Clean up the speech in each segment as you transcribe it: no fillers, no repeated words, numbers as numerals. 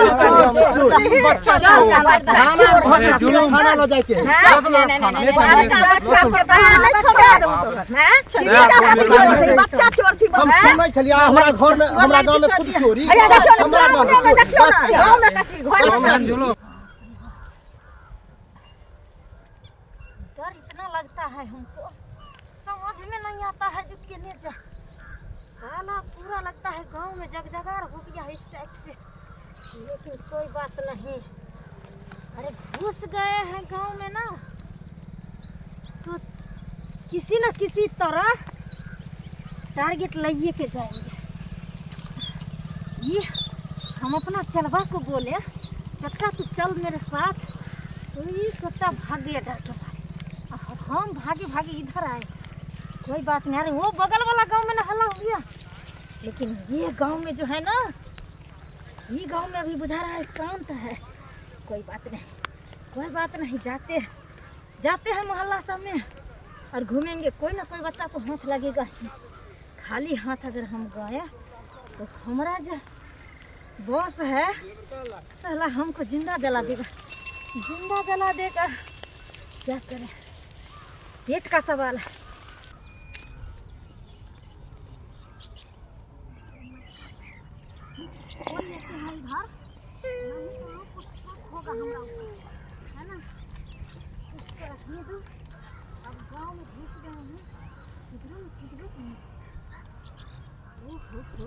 चल थाना भऽ गेल, सीधे थाना लऽ जाइके बच्चा चोर छी। हम सुनै छलियै हमरा घर में, हमरा गाँव में खुद चोरी, हमरा गाँव में चोरी, बच्चा बच्चा चोरी। डर इतना लगता है हमको, समझ में नहीं आता है जो केने जा। साला पूरा लगता है गांव में जगजगार हो गया है इस टाइप से, लेकिन कोई बात नहीं। अरे घुस गए हैं गांव में ना, तो किसी न किसी तरह टारगेट लाइए के जाएंगे। ये हम अपना चलवा को बोले, चक्का तू चल मेरे साथ, तो ये कुत्ता भाग गया डर के मारे और हम भागे भागे इधर आए। कोई बात नहीं। अरे वो बगल वाला गांव में ना हल्ला हो गया, लेकिन ये गांव में जो है ना, ये गांव में अभी बुझा रहा है शांत है। कोई बात नहीं, कोई बात नहीं, जाते जाते हैं मोहल्ला सब में और घूमेंगे, कोई ना कोई बच्चा तो हाथ लगेगा ही। खाली हाथ अगर हम गए तो हमारा जो बॉस है साला हमको जिंदा जला देगा, जिंदा जला देगा। क्या करें, पेट का सवाल है। खोल लेते हैं इधर, नहीं तो कुछ शक होगा हमरा ऊपर, है ना? इसको रखने दो। अब गांव में घुस गए हैं, किधरों में किधरों में। ओ हो हो,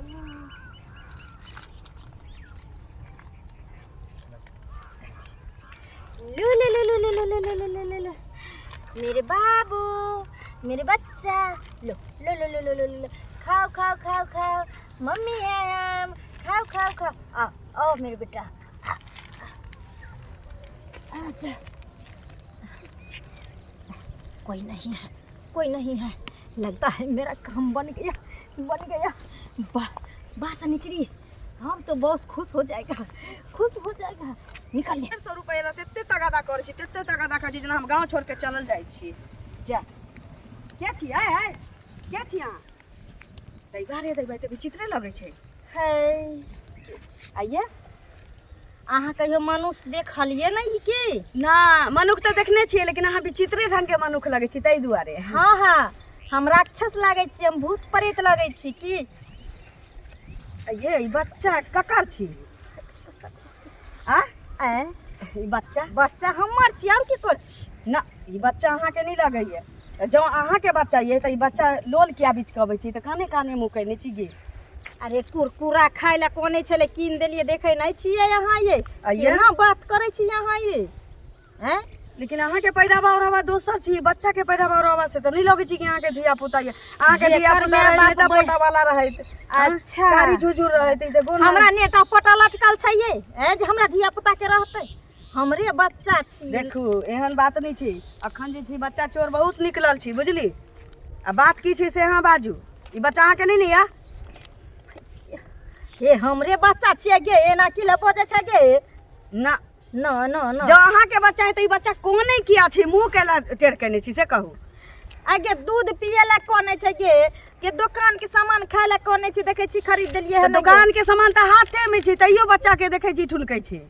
लो लो लो लो लो लो लो लो लो लो लो, मेरे बाबू, मेरे बच्चा, लो लो लो लो लो लो लो, खाओ खाओ खाओ खाओ, मम्मी है हम, खाओ खाओ खाओ, आओ आओ मेरे बेटा। अच्छा कोई नहीं है, कोई नहीं है, लगता है मेरा काम बन गया, बन गया। वाह वाह सनिचरी, हम तो बॉस खुश हो जाएगा, खुश हो जाएगा। निकल ले। 150 रुपया ला तेते तगादा करै छी, तेते तगादा करै छी, जेना हम गाँव छोड़ के चलल जाइ छी। जा के छी? आय आय, के छी अहाँ? दैबा रे दैबा, तऽ विचित्रे लगै छै। है आइए। अहाँ कहियो मनुष्य देखलियै नहि की? ना, मनुख तऽ देखने छियै, लेकिन अहाँ विचित्रे ढंग के मनुख लगै छी, ताहि दुआरे। हाँ हाँ, हम राक्षस लागै छी, हम भूत प्रेत लगै छी की? ये ई बच्चा ककर छी? आ आँय? ई बच्चा? बच्चा हमर छी, आओर की कर छी? ना, ई बच्चा अहाँके नहि लगैया। जँ अहाँके बच्चा ये तऽ ई बच्चा लोल किया बिचकबै छी? तऽ काने काने मुँह कयने छी गे। अरे कुरकुरा खाय लए कोने छलै, कीन देलियै, देखै नहि छियै अहाँ ये? आइये। केना बात करै छी अहाँ ये? हैं? लेकिन अहाँके पहिरावा ओढ़ावा दोसर छी, बच्चा के पहिरावा ओढ़ावा से तऽ नहि लगै छी कि अहाँके धिया पुता ये। अहाँके जेकर धिया पुता माय रहैत बाप नेता पोटा वाला रहैत। हाँ? अच्छा। कारी झुझुर रहैत, ई तऽ गोर हमरा नेटा पोटा लटकल छै ये, हैं, जे हमरा धिया पुता के रहतै? हमरे बच्चा छी। देखू, एहन बात नहि छै। अखन जे छै बच्चा चोर बहुत निकलल छी, बुझली? आ बात की छै से अहाँ बाजू। ई बच्चा अहाँके नहि ने या? हे, हमरे बच्चा छियै गे, एना की लए बजै छै गे? ना ना ना ना, जँ अहाँके बच्चा है तऽ ई बच्चा कोने किया छै, मुँह केला टेढ़ केने छी से कहू। आगे दूध पिए ला कोने छै गे, के दोकान के सामान खाय ला कोने छै? देखै छी खरीद देलियै तऽ हन। दोकान के सामान तऽ हाथे में छै, तैयो बच्चा के देखै छी ठुनकै छै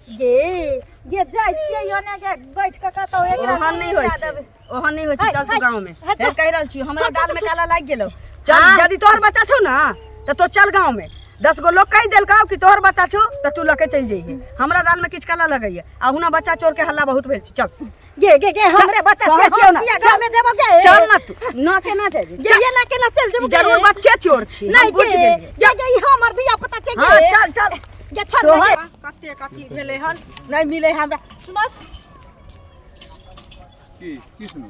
गे। गे जाइ छियै ओने गे, बैठ कऽ कतौ एकरा ओहन नहि होइ पिया छै, देबै। ओहन नहि होइ छै। है, चल तू है, गाँव में। है, चल। फेर कहि रहल छी, हमरा चल, दाल में चल, काला लागि गेलौ। चल। हाँ। यदि तोहर बच्चा छौ ना तऽ तो चल गाँव में, 10 गो लोग कहि देलकौ कि तोहर बच्चा छौ तऽ तू लऽ के चलि जइहे। हमरा दाल में किछु काला लगैया आ हुना बच्चा चोर के हल्ला बहुत भेल छै। चल गे गे गे, हमरे बच्चा कहै छै, छियौ हम ना, किया चल। गाँव में जेबो गे? चल ना, तू ना केना जेबही? गे, ये ना केना चल जेबो गे? जरूर बच्चे चोर छी, हम नहीं बुझि गे, गेलियै। गे गे, ई हमर धिया पुता छै हाँ गे। चल चल गे छोड़ दे गे। कते कथी भेलै हन, नहि मिलै हमरा। सुनत की की सुनू?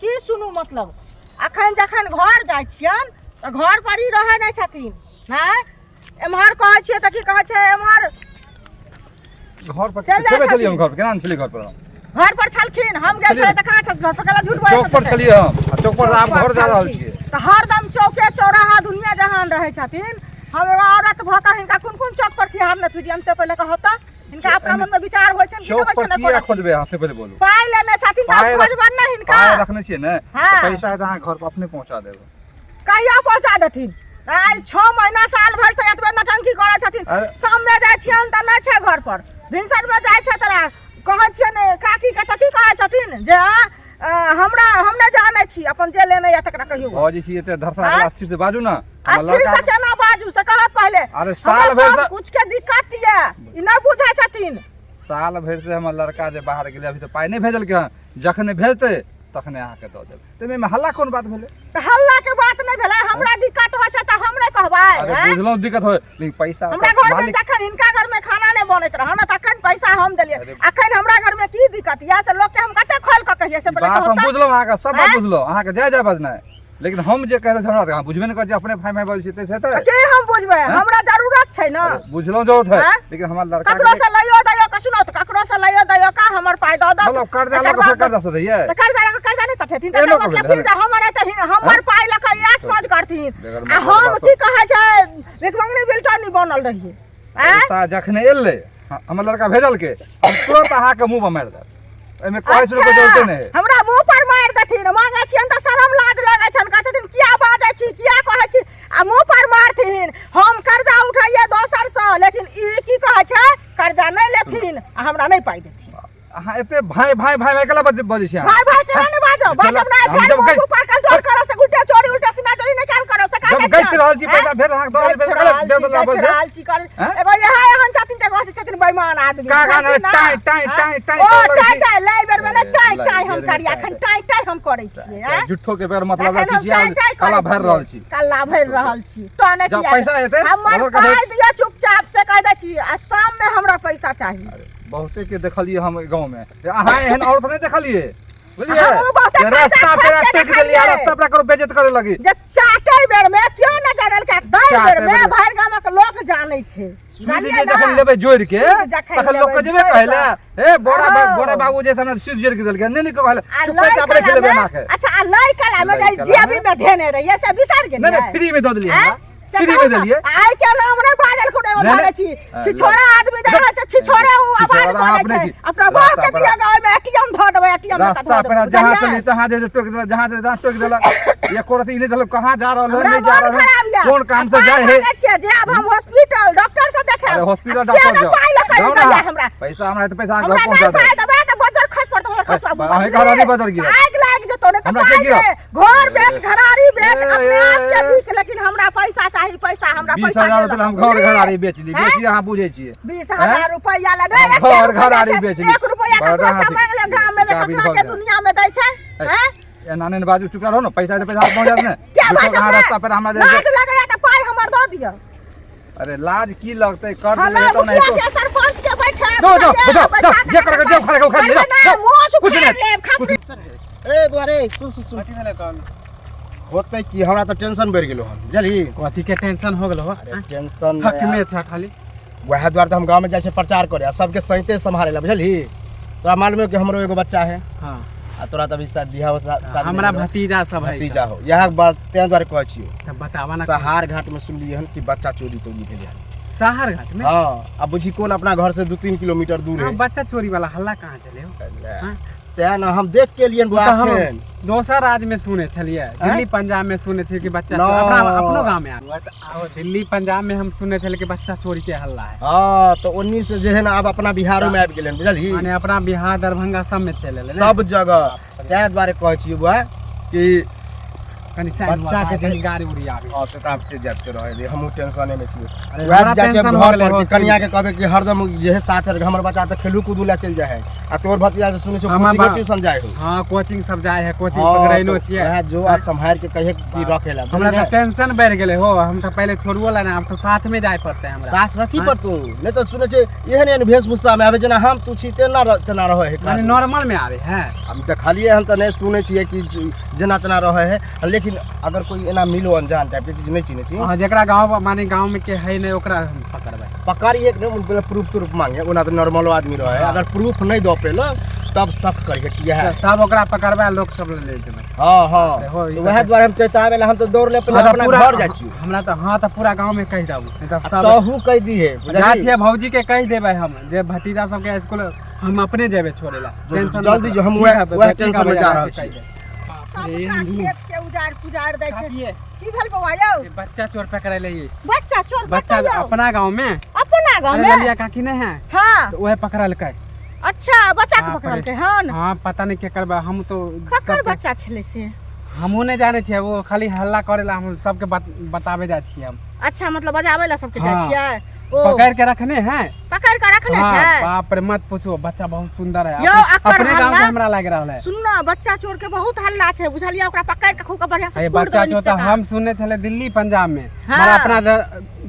की सुनू मतलब? अखन जखन घर जाइ छियनि तऽ घर पर ही रहै नहि छथिन। हैं, एम्हर कहै छियै तऽ की कहै छै एम्हर घर पर चलि जाइ छेबे छलियै हम छथिन। घर पर केना नहि छलियै? घर पर हम घर पर छलखिन, हम गेल छलियै तऽ कहाँ छथिन घर पर? गेला झूठ बजै चौक पर छथिन। छलियै हम आ चौक पर आब चौक पर घर जा रहल छलखिन। छियै। तऽ हरदम चौके चौराहा दुनिया जहान रहै छथिन। हम एगो औरत भऽ कऽ हिनका कोन कोन चौक पर खिहार नहि फिरियन से पहिले कहू तऽ हिनका अपना मन में विचार होइ छनि कि चौक नहि होइ पर छनि? किया एको रत्ती। खोजबै अहाँ से पहिले बोलू। पाइ लेने छथिन तऽ पाइ खोजबनि ने हिनका? पाइ रखने छियै ने? हाँ। तऽ पैसा हेतै अहाँ घर पर अपने पहुँचा देबै। कहिया पहुँचा देथिन? आइ 6 महीना साल भरि से एतबे नटंकी करै छथिन। अरे। शाममे जाइ छियनि तऽ नहि छै घर पर, भिनसरमे जाइ छै तऽ कहै छियनि काकी के तऽ की कहै छथिन जे हमरा हम नहि जानै छी, अपन जे लेने यऽ तकरा कहियौ। भौजी छी एते धरफड़ा आँय? गेला, स्थिर से बाजू ना। हमर स्थिर से लड़का केना बाजू से कहत पहिले। अरे हमरा साल भरि सब से कुछ के दिक्कत यऽ, ई नहि बुझै छथिन। साल भरि से हमर लड़का जे बाहर गेलै अभी तऽ पाइ नहि भेजलकै हन, जखने भेजतै तखने अहाँके दऽ देब। तऽ एहिमे हल्ला कोन बात भेलै? तऽ हल्ला के बात नहि भेलै, हमरा दिक्कत होइ छै तऽ हम नहि कहबै? अरे आँय? बुझलहुँ दिक्कत होइ, लेकिन पैसा हमरा घर में मालिक जखन हिनका घर में खाना नहि बनैत रहै ने तखन पैसा हम देलियै, अरे- अखन हमरा घर में की दिक्कत यऽ से लोक के हम कते खोल कऽ कहियै से ई पहिले बात कहू हम तऽ। बुझलहुँ अहाँके सब बात आँय? बुझलहुँ, अहाँके जाय जाय बजनाइ, लेकिन हम जे कहि रहल छी हमरा तऽ अहाँ बुझबे नहि करै छी, अपने फाइ फाइ बजै छी ताहिसँ हेतै? तऽ की हम बुझबै? आँय? हमरा जरूरत छै ने। अरे, बुझलहुँ जरूरत है, आँय? लेकिन हमर लड़का ककरो से लइयो दैयो के सुनो तऽ ककरो से लइयो दैयो का हमर पाइ दऽ दऽ। मतलब कर्जा लऽ कऽ फेर कर्जा सधैयै? तऽ कर्जा लऽ कऽ कर्जा नहि सठेथिन एनो तकर कऽ मतलब भेलै, की जे हमर एतऽ हमर पाइ लऽ कऽ ऐश मौज करथिन बेगर आ मतलब हम बात की कहै छै भिखमंगनी बिलटनी बनल रहियै। आँय? पैसा जखने एलै हमर लड़का भेजलकै, हम तुरंत अहाँके मुँह पर मारि देब, एहिमे कहै छै अच्छा, जरूरते नहि है। हमरा मुँह पर मारि देथिन। मांगै छियनि तऽ शरम लाज लगै छनि, कहै छथिन किया बाजै छी, किया कहै छी, आ मुँह पर मारथिन। हम कर्जा उठैयै दोसरसँ, लेकिन ई की कहै छै कर्जा नहि लेथिन आ हमरा नहि पाइ देथिन। अहाँ एते भाई भाई भाई भाई केला बजै छी अहाँ? भाई भाई केना नहि बाजब? केला- बाजब नहि, हम फेर जब मुँह गै- पर कंट्रोल करो से उल्टे चोरी उल्टे सीना चोरी नहि काल करो से जब काल गछि रहल छी पैसा फेर अहाँके दऽ रहल छी पैसा केला देब देला बजै? रहल छी कर हैं? एगो इएह एहन छथिन तऽ एगो छथिन बेईमान आदमी। का गाना बुझलखिन ना? टाइ टाइ हैं? टाइ टाइ ओ करऽ लगै टाइ छी। टाइ लै बेर मे नहि टाइ लै टाइ हम बेर मे करी टाइ अखन टाइ। टाइ टाइ हम करै छियै। हैं? झूठो के बेर मतलब अखन हम छी टाइ टाइ काला करै भरि रहल छी। कल्ला भरि रहल छी तो नहि जब किया पैसा हेतै, हमर लड़का पाइ दिअ चुपचाप से कहि दै छी, आ शाम मे हमरा पैसा चाही। अरे, बहुते के देखलियै हम गाँव में, जे अहाँ एहन औरत नहि देखलियै, बुझलियै? हमहूँ बहुते जे कर्जा रास्ता खोलि पेरा के टोकि देलियै, देखलियै। रास्ता पेरा ककरो बेइज्जत करे लगी। जे चाटे बेर में क्यों न जानल के दै चाटे बेर में बेर में। भरि गामक लोक जानै छै। सूद जानलियै जे ना? जखन लेबै जोड़ि के सूद जखन तखन लोक के लेबै जेबे जोड़ि कहै लए, हे बोरा हँ। बोरा बाबू जे हमरा सूद जोड़ि के देलकै, नहि नहि कहै लए, आ चुप लै चाप रखि कला लेबै में अहाँ के। अच्छा, आ लै कला में लै जे कला जेबी में। में धेने रहियै से बिसरि नहि नहि गेलियै? फ्री में दऽ देलियै आँय? हमरा। से फ्री में कहू ने, देलियै। आइ के नाम नहि बाजल खुद एगो नहि, धरे नहि। छी। हाँ, छिछोड़ा आदमी जे रहै छै, छिछोड़े ओ आवाज छिछोड़ा अहाँ करै अपने छै। छी। अपना बाप रास्ता के पर- दिअ ओहिमे एटीएम धऽ देबै, एटीएम मे रास्ता धऽ पर देबै, जहाँ बुझलियै? चली तहाँ जे टोकि देलक, जहाँ चली तहाँ टोकि देलक, एको रत्ती ई नहि देखलक कहाँ जा रहल है, हमरा नहि जा मन रहल है, खराब यऽ। कोन काम से पाइ जाय है। मांगै छियै जे आब हम हॉस्पिटल डॉक्टर से देखायब। अरे हॉस्पिटल आ से डॉक्टर नहि जाओ, पाइ लऽ कऽ जाओ दैया ना हमरा। पैसा हमरा हेतै, पैसा अहाँके हमरा घर पहुँचा नहि पाइ देब। देबै तऽ बजर खसि पड़तौ, बजर खसि पड़तौ। अहीं कहलहुँ नहि बजर गिरत। आगि लागि जेतौ, नहि तऽ हमरा के पाइ गिरत? दे। घर बेच, घरारी बेच, ए, अपने ए, आप के ए। बिक, लेकिन हमरा पैसा चाही, पैसा हमरा बीस पैसा हजार दे रुपया हम दो। घर घरारी बेच ली, हैं? बेची अहाँ बुझै छियै। 20,000 रुपया लगे, हम एक घर रुपया घरारी छै, बेच ली। एक रुपया बड़ा ककरो से हाथी। मांगि ले गाम में, जे गाबिन ककरा भऽ के गेल। दुनिया में दै छै, हैं? एना नहि ने बाजू, चुप रहो ने, पैसा हेतै पैसा पहुँच जायत ने। क्या झूठो के बाजब अहाँ ने? रास्ता पर हमरा जे लाज लगैया तऽ पाइ हमर दऽ दिअ। अरे लाज की लगतै, कर हँ, देबै ला, तऽ नहि मुखिया तो के सरपंच के बैठा जाओ, जाओ, जाओ, जाओ, जे करके जे उखाड़े के उखाड़ ले, जाओ, जाओ। कुछ कुछ नहीं, लेब कुछ ए बुआ रे, सुन सुन सुन। कथी भेलै तहन? होतै की, हमरा तऽ टेंशन बढ़ि गेलो हन, बुझलही? कथी के टेंशन हो गेलो हो? अरे टेंशन हक में छ खाली। वएह दुआरे तऽ हम गाँवमे जाइ छियै प्रचार करे आ सबके सैंते सम्हारे ला, बुझलही? तोरा मालूम है कि हमरो एगो बच्चा है। हाँ। आ तोरा तऽ अभी शायद बियाह शादी हमरा नहि भेलो। भतीजा सब है। भतीजा हो, इएह बात तें दुआरे कहै छियौ। तब बतावा ना। सहार घाट में सुनलियै हन कि बच्चा चोरी तोरी भेलै हन। शहर घाट में? हाँ, अब बुझी कोन अपना घर से 2-3 किलोमीटर दूर हाँ, है। बच्चा चोरी वाला हल्ला कहाँ चले हो? हाँ? तें ना हम देख के एलियन बुआ तऽ हम एखन। दोसर राज्य में सुने छलियै, दिल्ली पंजाब में सुने छलियै कि बच्चा ना। अपना अपनो गांव में आबि। तऽ आओ, दिल्ली पंजाब में हम सुने छलियै कि बच्चा चोरी के हल्ला है। हाँ, तऽ ओन्नी से जे है ना आब अपना बिहारो में आबि गेलै, बुझलही? माने अपना बिहार दरभंगा सब में चलि एलै ने? सब जगह। तें दुआरे कहै छियै बुआ कि कनि साइड बच्चा के के कनि गाड़ी उड़ी आबे। हाँ, से तऽ आबिते जाइते रहै रे, हमहूँ टेंशने में छियै। अरे वएह हमरा जाइ छियै टेंशन हो घर गेलै पर हो, कि कनिया के कहबै कि हरदम जे है साथ रह, हमर बच्चा तऽ खेलू कूदू लए चलि जाइ है आ तोर भतीजा से सुनै छियै हमर कोचिंगे ट्यूशन जाइ हो। हाँ, कोचिंग सब जाय है, कोचिंग हाँ, पकड़ैनो तऽ छियै। वएह जो आ सम्हारि के कहिए कि रखे ला, हमरा बुझलियै? तऽ टेंशन बढ़ि गेलै हो, हम तऽ पहिले छोड़बो ला ना, आब तऽ साथ में जाय पड़तै हमरा। साथ रखी हाँ। पर तू नहि तऽ सुनै छियै एहन एहन वेशभूषा में आबै जेना हम तू छी तेना तेना रहै है। माने नॉर्मल में आबै है। हम देखलियै हन तऽ नहि सुनै छियै कि जेना तेना रहै है, लेकिन अगर कोई एना मिलो अनजान टाइप के नहि चिन्है छी। हाँ, जेकरा गाँव माने गाँव में के है नहीं ओकरा हम पकड़बै। पकड़िए के नहि, प्रूफ त्रूफ मांगे, ओना तऽ नॉर्मलो आदमी रहै है, हाँ। अगर प्रूफ नहि दऽ पेलो तब शक करिए कि इएह है। तब ओकरा पकड़बै लोक सब ले जेबै। हाँ, हाँ। अरे हो, ई तऽ वएह दुआरे हम चेताबै ला हम तऽ दौड़ले पहिले हाँ, तऽ अपना पूरा घर जाइ छी। हमरा तऽ हाँ तऽ पूरा गाँव में कहि देबू, नहीं तऽ सब तहू कहि दिहे, बुझलही? जा छियै भौजी के कहि देबै हम जे भतीजा सबके स्कूल हम अपने जेबै छोड़े ला। टेंशन जल्दी मत जो, हम ठीक वएह है, वएह ठीक है टेंशन में भैया, जा रहल कहि छी। देब। सबटा खेत के उजाड़ पुजाड़ दै छै। काटिए। की भेल बौआ यौ? ये बच्चा चोर पकड़ेले ये। बच्चा चोर? बच्चा कतऽ यौ? अपना गांव में। अपना गाँव अरे में? ललिया काकी नहीं है? हाँ। तो वह पकड़लकै। अच्छा, बच्चा के बाप रे। पकड़लकै हन? हाँ, पता नहीं केकर बा, हम तो ककर सबके- बच्चा छलै से? हमहूँ नहीं जाने छियै, वो खाली हल्ला करेला, हम सबके बताबे जाइ छियै हम। अच्छा, मतलब बजाबै लए सबके जाइ हाँ। छियै? ओ पकड़ के रखने हैं। पकड़ के रखने हाँ, छै? बाप रे मत पूछो, बच्चा बहुत सुंदर है। यौ, अकर अपने गांव के हल्ला- हमरा लग रहा है। सुन न, बच्चा चोर के बहुत हल्ला छै, बुझलियै? ओकरा पकड़ के खूब के बढ़िया से अरे थूर बच्चा देबै चोर नीचे तो का। हम सुनने छले दिल्ली पंजाब में, हाँ। मगर अपना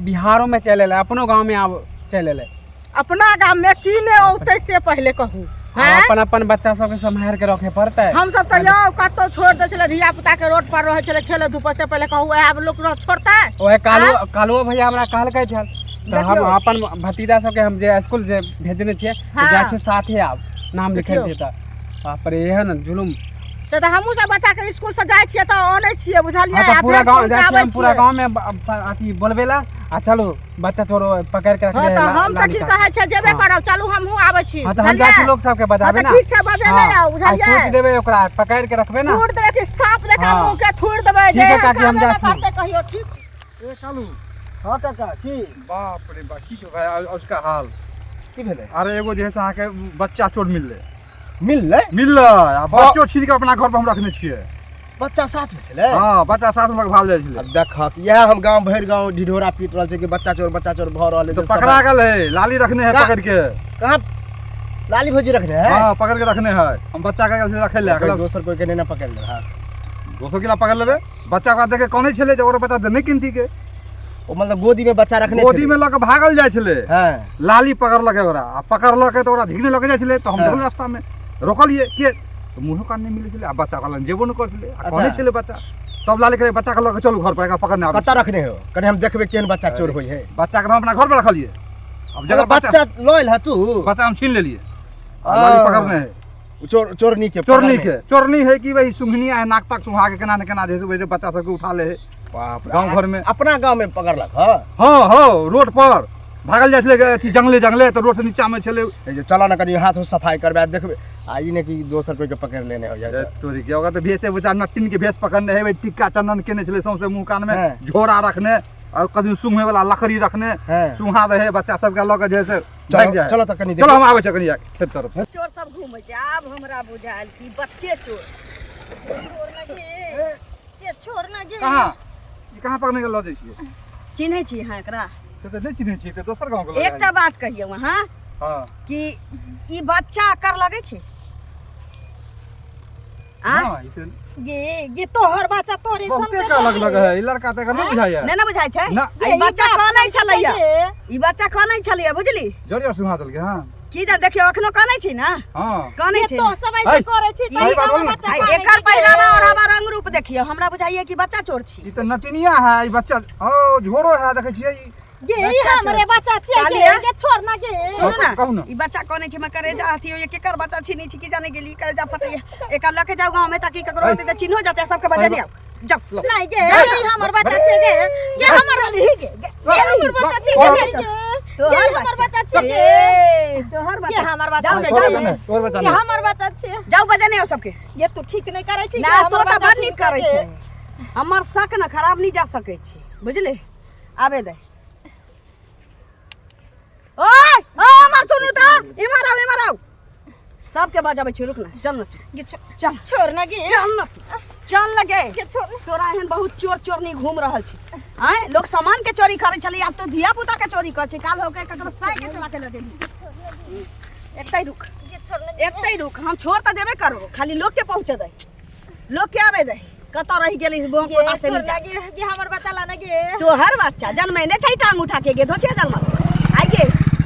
बिहारो में चले एलै, अपनो गांव में आब चलि एलै। अपना गाम में की ने औतै से पहिले कहू। हैं? अपन अपन बच्चा सबके सम्हार के रखे पड़तै। हम सब तऽ यौ कतौ छोड़ दै छलै धिया पुता के, रोड पर रहै छलै खेले धूपे, से पहिले कहू, आब लोक छोड़तै? ओहे कालू, कालुओ भैया हमरा कहलकै छल तऽ हम देखियौ। अपन भतीजा सबके हम जे स्कूल जे भेजने छियै तऽ हाँ। जाइ छियै साथे, आब नाम लिखै देखियौ। छियै तऽ बाप रे एहन जुलुम। से तऽ हमहूँ सब बच्चा के स्कूल से जाइ छियै तऽ अनै छियै, बुझलियै? हाँ, तऽ आ पूरा फेर गाँव जाइ छियै पहुँचाबै हम, पूरा छियै। गाँव में अथी बोलबै ला आ चलू बच्चा चोर पकड़ के हँ रखले तऽ हम तऽ लाली की काकी। कहै छै, जेबे हाँ। करब, चलू हमहूँ आबै छी। हाँ, तऽ हम जाइ छी बुझलियै? लोक सबके हँ बजाबे तऽ ना। ठीक छै, बजेने हाँ, आउ, आ बुझलियै? सोच देबै, ओकरा पकड़ के रखबै ना। थूर देबै कि साँप जकाँ हाँ। मुँह के थूर देबै ठीक जे है काकी, हम कामे जाइ नहि छी। करतै कहियो। ठीक छै। ए कालू। हाँ काका, की? बाप रे बा, की भाई उसका हाल। की भेलै? अरे एगो जे है से अहाँके बच्चा चोर मिललै। मिललै? मिललै, आ बच्चो छीन के अपना घर पर हम रखने छियै। बच्चा साथ में छलै? हाँ, बच्चा साथ में भाग जाइ छलै। अब देखक, इएह हम गांव भरि गांव ढिढोरा पीट रहल छै कि बच्चा चोर बच्चा चोर भऽ रहल है। तो पकड़ा गेल है, लाली रखने है। पकड़ के। कहाँ लाली भौजी रखने है? हाँ, पकड़ के रखने है। हम बच्चा के गेल रखे ले। कोई दोसर कोई के नहीं ना पकड़ ले? हाँ। दोसर किला पकड़ लेबै? बच्चा ओकरा देखे कनै छलै जे ओकरो बच्चा नहि किनती के। ओ मतलब गोदी में बच्चा रखने गोदी में लऽ के भागल जाइ छलै। हाँ। लाली पकड़लकै ओकरा आ पकड़लकै तऽ ओकरा झिकने लऽ के जाइ छलै, तऽ हम हाँ। देखलहुँ रास्तामे रोकलियै के तऽ मुँहो कान नहि मिलै छलै आ बच्चा ओकरा लग जेबो नहि करै छलै आ कनै छलै बच्चा। तब लाली कहै बच्चा के लऽ के चलू घर पर, एकरा पकड़ने आबै। कतऽ रखने हो? कनि हम देखबै केहन बच्चा चोर होइ है। बच्चा के हम अपना घर पर रखलियै। अब जकर बच्चा बच्चा लऽ एल है तू? बच्चा हम छीन लेलियै आ लाली पकड़ने है। चोर, चोरनी के? चोरनी के। चोरनी है कि भाई सुंघनिया है, नाक ताक सुहा के केना ने केना जे है बच्चा सबके उठा ले है। बाप रे। गाँव घर में। अपना गाँव में पकड़लक? हँ। हाँ हाँ, रोड पर भागल जाइ छलै अथी जंगले जंगले, तऽ रोड से नीचा में छलै। ए जे चलऽ ने, कनि हाथ सफाई करबा देखबै आ ई नहि कि दोसर कोई के पकड़ लेने हो जाए। तोरी के, ओकरा तऽ भेसे बुझा नटिन के भेस पकड़ने है। टिक्का चंदन केने छलै सौंसे मुँह कान में। हाँ। झोरा रखने आ कभी सुंघे वाला लकड़ी रखने। हाँ। सुंघा दे है बच्चा सबके लऽ के जे से भागि चलो जाइ। चलो तऽ कनि चलो, हम आबै छियै कनि खेत तरफ। चोर सब घूमै छै, आब हमरा बुझायल कि बच्चे चोर। छोड़ ना गे, ये छोड़ ना गे। कहाँ ई कहाँ पकड़ने के लऽ जाइ छियै? चिन्है छी अहाँ एकरा? से तऽ नहि चिन्है छियै, तऽ दोसर गाँव के लऽ एकटा बात कहियौ अहाँ। हाँ। कि ई बच्चा कर लगै छै आ? हाँ, ई तऽ गे, ये तोहर बच्चा तोरे बहुते का अलग लग है ई लड़का, तऽ एकर नहि बुझाइया। नहि ने बुझाइ छै? ना। आ ई बच्चा कानै छलैया, ई बच्चा कानै छलैया, बुझली? जड़िया सुहा देलकै। हाँ। की जा देखियौ, अखनो कानै छै ने? हाँ। कानै ये छै। तो सब ऐसे है। करे छी सही बात बोल ना। बच्चा आ कानै एकर छै। पहिरावा ओढ़ावा रंग रूप देखियौ, हमरा बुझाइया कि बच्चा चोर छी। ई तऽ नटिनिया है ई बच्चा। ओ झोरो है, देखै छियै ई। गे, ई हमरे बच्चा छियै गे। कालिया। गे, छोड़ ना गे। सुनू ने। कहू ने। ई बच्चा कानै छै, करेजा अथी होइए, केकर बच्चा छी नहि छी की जाने गेली, करेजा फटैया। एकर लऽ के जाउ गाँव में ताकि ककरो होतै तऽ चिन्हो जेतै, सबके बजेने आउ, जाउ। नहीं गे, ई हमर बच्चा छियै गे, ये हमर वाली ही गे, गे, ये हमर बच्चा छियै गे, नहीं गे, ये हमर बच्चा छियै गे। ए, तोहर ये बच्चा? हमर बच्चा जाउ, छियै जाउ, गे। जाउ। तोहर बच्चा ये नहि? हमर बच्चा छियै। जाउ, बजेने आउ सबके। ये तू ठीक नहीं करै छी। ना, हमर तो तऽ बच्चा बड़ नीक छियै करै गे। छै, हमर शक ने खराब नहि जा सकै छै, बुझली? आबे दे। ओए ओ हमर सुनू तऽ, इम्हर आउ, इम्हर आउ, सबके बजाबै छी। रुक ना, चल ना तू। गे, चल। छोड़ ना गे। चल ना तू, चल न गे। गे, छोड़ ना। तोरा एहन बहुत चोर चोरनी घूम रहल छै। आँय, लोक सामान के चोरी करै छलै, आब तो धिया पुता के चोरी करै छै। काल होके ककरो साय के चोरा के लऽ जेबही। एतै रुक। गे, छोड़ ना गे। एतै रुक, हम छोड़ तऽ देबे करबो, खाली लोक के पहुँचे दे, लोक के आबे दे। कतऽ रहि गेलै बोह गे, पोता से छोड़ नीचा। ना गे, गे हमर बच्चा लाना गे। तोहर बच्चा जन्मैने छै टांग उठा के गे, धोचे जन्मल आइ गे।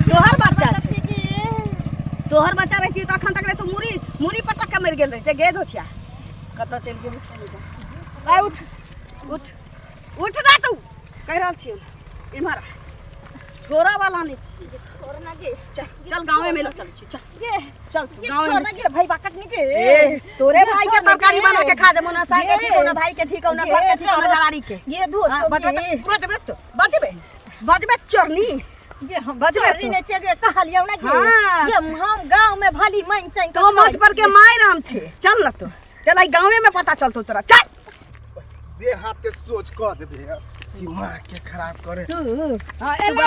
तोहर बच्चा बच्चा छै? छियै गे। तोहर बच्चा रहिती तऽ अखन तक ले तू मुड़ी मुड़ी पटक के मरि गेल रहिते गे। धोछिया कतऽ चलि गेल? आइ उठ उठ उठ ना तू, कहि रहल छियौ, इम्हर आ। छोड़ऽ वाला नहि छी। छोड़ ना गे। चल चल, गाँवे में लऽ चलै छी, चल। गे, चल तू गे, गाँवे छोड़ में। ना गे, भाई बाकट नी गे। ए, तोरे गे, भाई के छोड़ ना तरकारी गे। बना के खा देबो, ना साई के गे। ठीक हो, ना भाई के ठीक हो, ना घर के ठीक हो, ना घरारी के। गे धो हाँ, छो बजबे गे। तऽ- बजबे तो बजबे बजबे चोरनी। गे, हम बजबे चोरी तो। ने छियै गे, कहलियौ ना गे। हाँ। गे, हम गाँव में भली मन चैन तो मंच पर के माय राम छे। चल ना तू, चल, आई गाँवे में पता चलतो तोरा, चल। देह हाथ के सोच कऽ देबे दिमाग के खराब करे। हां, एना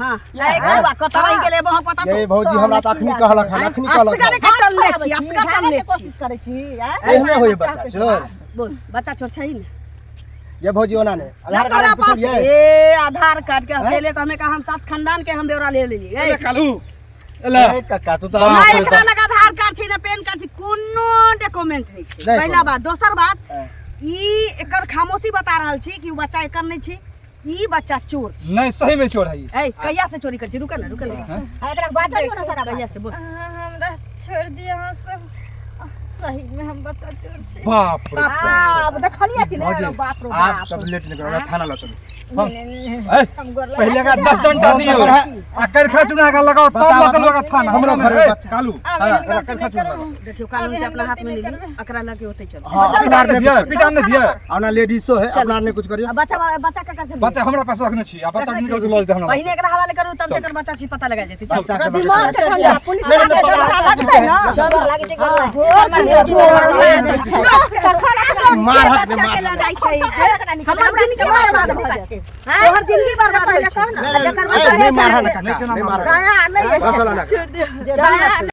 हां, ए कौआ कत रहि गेलै बहक पता तो। ये भौजी, हमरा तऽ अखनी कहलक हन, अखनी कहलक असगरे हन। कटल ले छी, असगर टल ले छी। कोशिश करै छी आँय? एहने होय बच्चा चोर। बोल, बच्चा चोर छै ने? ये भौजी, ओना नहि ना आधार तोरा कार्ड पास पुछलियै? ए आधार कार्ड के पहले तो हमें कहा हम सात खानदान के हम ब्यौरा ले लेलिए। एले कालू, एले। ए काका, तू तऽ ना हमरा एकरा लग आधार कार्ड छै ना पैन कार्ड छै, कोनो डॉक्यूमेंट नहि छै। नहि पहिला कोनो। बात, दोसर बात, हँ। ई एकर खामोशी बता रहल छी कि उ बच्चा एकर नहि छै, ई बच्चा चोर छै। नहीं, सही में चोर है ई। ए, कहिया से चोरी कर छी? रुके ना, रुके ना। हाँ, एकरा बात दियौ ने सारा। कहिया से, बोल। हमरा छोड़ दिअ अहाँ सब, सही में हम बच्चा चोर छी। बाप रे बाप। आब देखलियै कि भौजी, नहि? बाप रो आप बाप। सब लेट नहीं करो, हमरा थाना लऽ चलू। नहीं, नहीं, नहीं, ए, हम गोर लगा पहले का 10 डंडा दियो आ करखा चुना के लगाओ, तब बताओ, लग लगा थाना। हमरो हमरा घर में ए, बच्चा। कालू, आब हाँ, एहन एकरा गलती करखा नहि चुना करबै। लगाओ। देखियो, कानून के अब अपना एहन हाथ में गलती ले नहि ली, करबै। एकरा लगे ओते चलो। हाँ, पिटान अपना नहि दिअ, पिटान नहि दिअ। अपना लेडीजो है, अपना नहीं कुछ करियो। आ बच्चा, बच्चा का चल। बच्चा हमरा पास रखने छी आ बच्चा निकल के लऽ जेतै हमरा। पहिने एकरा हवाले करू, तब जकर बच्चा छी पता लगा जेतै। चल। बच्चा के दिमाग के ठंडा, पुलिस नहीं, नहीं, के डंडा लगतै ना। मार हक ने बच्चा मार। के लऽ जाइ छै हमर जिंदगी बर्बाद भऽ जायत, तोहर जिंदगी बर्बाद होइ छै आ जकर बच्चा नहीं मारा ना नहीं, काका, नहीं मारा। दया नहि अछि। चला ना। दया।